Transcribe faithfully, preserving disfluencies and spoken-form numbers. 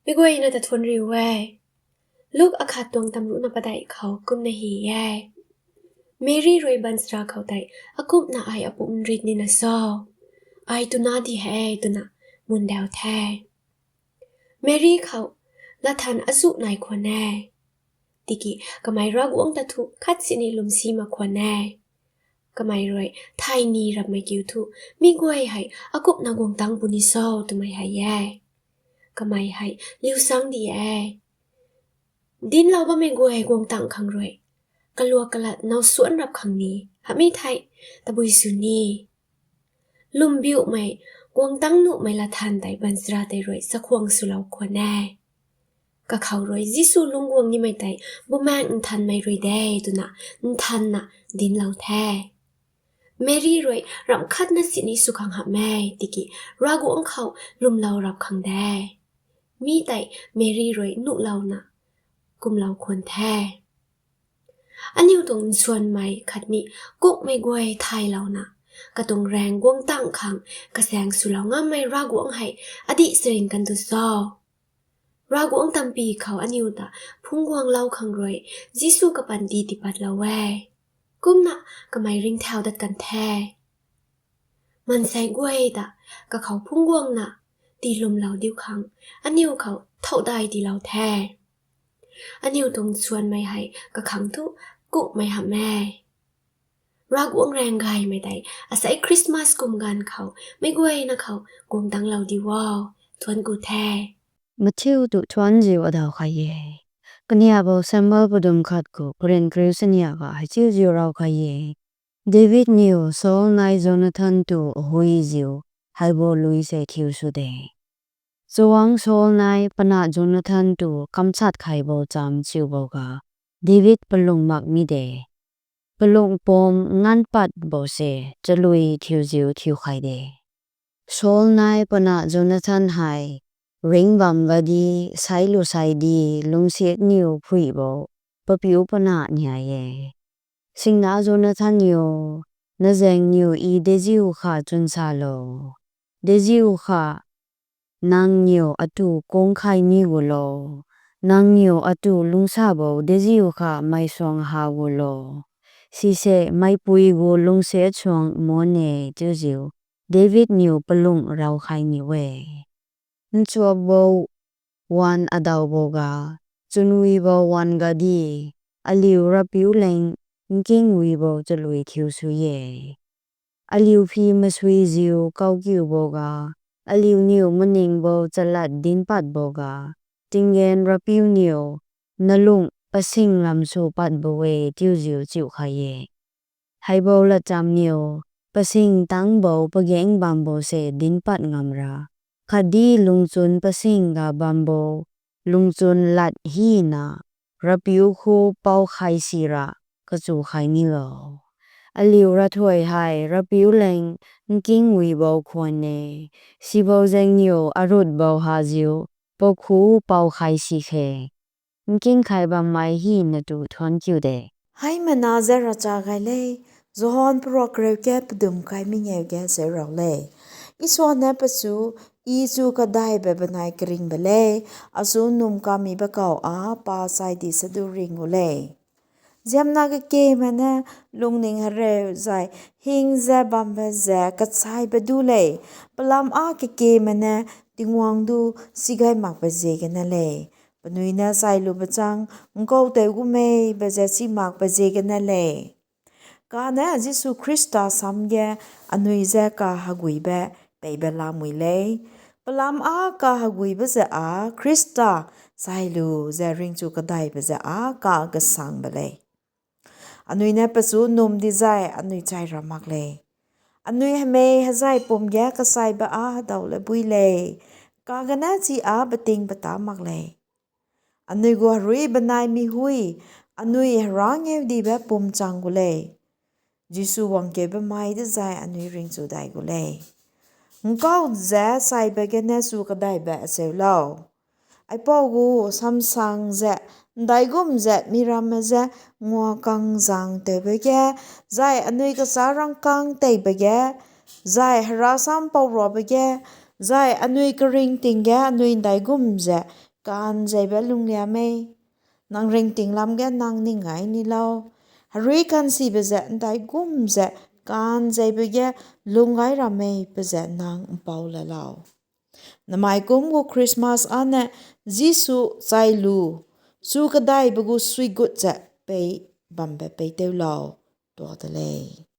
Meic guayna ta thuanc riu e. Luk akhat tuang tamruhna padeih khou kumna hy e: Meri rui baanchara khou tei, akumhna ai apumc rit nina cho, ai twna di he twna mundauh the. Meri khou latthan azuh nai khwan e. Tiki kamei Ravguangc ta thu khat sini lwmsi mak khwan e. Kamei rui thay ni rapmei kiu thu, mi guay hei akumhna guang tangc puni cho twmei hei e. Kamei hei liusang di e. Dinclou bammei guay guang tangc khang rui kaluak kalat now suanc rap khang ni, hamhmei thei tabui sw ni. Lwmbiuhmei, guang tangc nuhmei latthan tei baanchara tei rui chakhwang swlou khwan e. Kakhou rui Jisu lungc guang nimei tei Bumaengh Nthanmei rui de twna nthanna dinclou the. Meri rui ramh khatna sini sw khang hamh e, tiki Ravguangc khou lwmlou rap khang de. Mi tei Meri rui nuhlouna kumlou khwan the. Aniu tuang nsuanmei khatni kukmei guay thaylouna, katuang raeng guang tangc khang kasaeng swlou ngammei Ravguangc hei adih saring kan tu cho? Ravguangc tampy khou aniu ta phungc guanglou khang rui Jisu kapandi tiipatlou e. Kumna kamei ringcthau dat kan the. Maansei guay ta kakhou phungc guangna tiilwmlou diu khang aniu khou thoudai tiilou the. Aniu tuang nsuanmei hei kakhang thu kukmei hamh e. Ravguangc raeng gaymei tei asei Christmas kum ganv khou meic guayna khou guang tangclou di o. Thuanc ku the. Mathiu tu thuanziu adaw khat e. Kaniabo Samuel padum khat khou Korinth kariu sania ga hei chiuziu raw khat e. David niu Saul nai Jonathan tu huiziu hei bo lui se thiu sw de. Chauang Saul nai pana Jonathan tu kamchat khei bo cham chiu bo ga, David palung mak mi de. Palung pum nganv pat bo se chalui thiuziu thiu khay de. Saul nai pana Jonathan hei ringc bam ga di, sailu sai di, lungsiat niw phui bo, papiu pana niai e. Singna Jonathan niu, nazaeng niw i deziu kha chwn sa lo. Deziu kha nang niw atu kung khay ni gu lo. Nang niw atu lungcsa bo deziu kha mei suang ha gu lo. Sise meipui gu lungsiat suang mon e chiuziu David niw palung raw khay ni e. Nchuak bo wan adaw bo ga, chunwi bo wan ga di, aliu rapiu leng nkingwi bo chalui thiu sw e. Aliu phi masuiziu kawkiu bo ga, aliu niw maning bo chalat dinc pat bo ga, tinggen rapiu niw nalung pasing lam sw pat bo e chiuziu chiu khay e. Hei bo latcham niw, pasing tangc bo pagaeng bam bo se dinc pat ngam ra, khatdi lungchun pasing ga bam bo, lungchun lat hina, rapiu khou pou khay si ra, kachu khay ni lo. Aliu ravthuai hei rapiu leng nkingwi bo khwan e, si bo zaeng niw arut bo haziu, pou khou pou khay si khe. Nking khay bammei hina tu thuanc kiu de. Hei mana ze racha gay le, Johan paruak reu ke padum kai mingeu ge seu rau le. Isua ne pachu, i chu kadaibe banai karing ba le, achu num kami ba kau a pa chai di sadu ring u le. Ziamna kakemei ne lungning hareu zai hing ze bambe ze kachai ba du le. Palam a kakemei ne Tingwang du sigay mak ba ziegana le. Panui na chailu ba chang, nkou teu gumei ba ze si mak ba ziegana le. Kane Jisu Khrista sam ge anui ze kahagui be pei ba lamui le. Palam a kahagui ba ze a Khrista chailu ze ringchu kadai ba ze a ka kasang ba le. Anui ne pachu num di zai anui chai ra mak le. Anui hamei hazai pum ge kasai ba a hadaw le bui le. Kagana chi a bating bata mak le. Anui gu harui banai mi hui, anui hera ngeu di ba pum chang gu le. Jisu wang ke bamei de zai anui ringchu dai gu le. Nkau ze sai ba gene chu kadai ba aseu lau. Aipau gu samsang ze, ndaigum ze, mi ramme ze, ngua kang zang teu ba ge, zai anui kasa rang kang tei ba ge, zai hera sam pau rua ba ge, zai anui karing ting ge, anui ndaigum ze, kaanzeiba lunglia e. Nang ringting lam ge nang ning gay nilou. Harui kaansiba ze ndai gum ze kaanzeiba ge lung gay ram e pe ze nang mpau lalou. Namei kum gu Christmas ane Jisu chai lu, chu kadaiba gu suigut ze pei bambe pei teu lou, tua ta le.